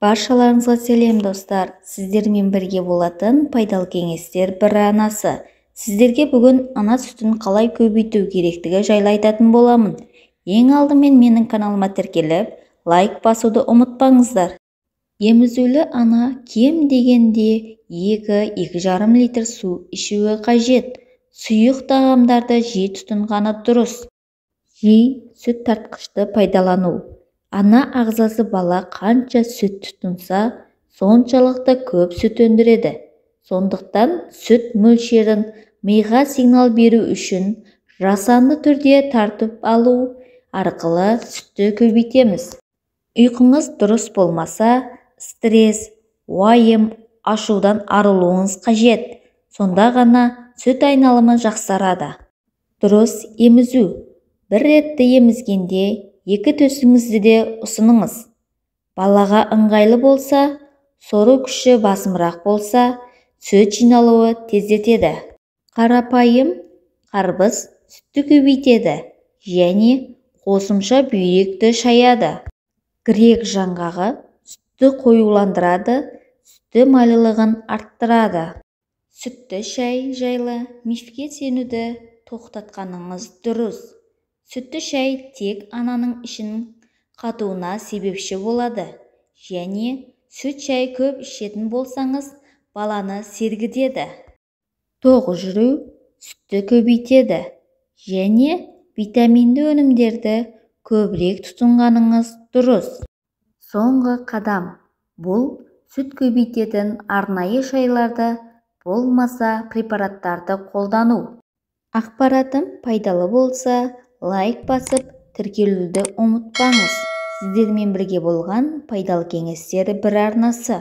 Баршаларыңызға сәлем, достар! Сіздермен бірге болатын пайдалы кеңестер бір арнасы. Сіздерге бүгін ана сүтін қалай көбейту керектігі жайлы айтатын боламын. Ең алдымен менің каналыма тіркеліп, лайк басуды ұмытпаңыздар. Емізулі ана кем дегенде 2-2,5 литр су ішуі қажет. Сұйық тағамдарды жиі тұтынғаны дұрыс. Жиі сүт тартқышты пайдалану. Ана ағзасы бала қанша сүт тұтынса, соншалықты көп сүт өндіреді. Сондықтан сүт мөлшерін миға сигнал беру үшін жасанды түрде тартып алу арқылы сүтті көбейтеміз. Ұйқыңыз дұрыс болмаса, стресс, уайым, ашудан арылуыңыз қажет. Сонда ғана сүт айналымы жақсарады. Дұрыс емізу. Бір ретті емізгенде екі төсіңізді де ұсыныңыз. Балаға ыңғайлы болса, сору күші басымырақ болса, сүт жиналуы тездетеді. Қарапайым қарбыз сүтті көбейтеді және қосымша бүйректі шаяды. Грек жаңғағы сүтті қоюландырады, сүтті майлылығын арттырады. Сүтті шай жайлы мифке сенуді тоқтатқаныңыз дұрыс. Сүтті шай тек ананың ішінің қатуына себепші болады және сүт шай көп ішетін болсаңыз, баланы сергітеді. Тоқ жүру сүтті көбейтеді және витаминді өнімдерді көбірек тұтынғаныңыз дұрыс. Соңғы қадам бұл сүт көбейтетін арнайы шайларды болмаса препараттарды қолдану. Ақпаратым пайдалы болса, лайк басып, тіркелуді ұмытпаңыз. Сіздермен бірге болған пайдалы кеңестер бір арнасы.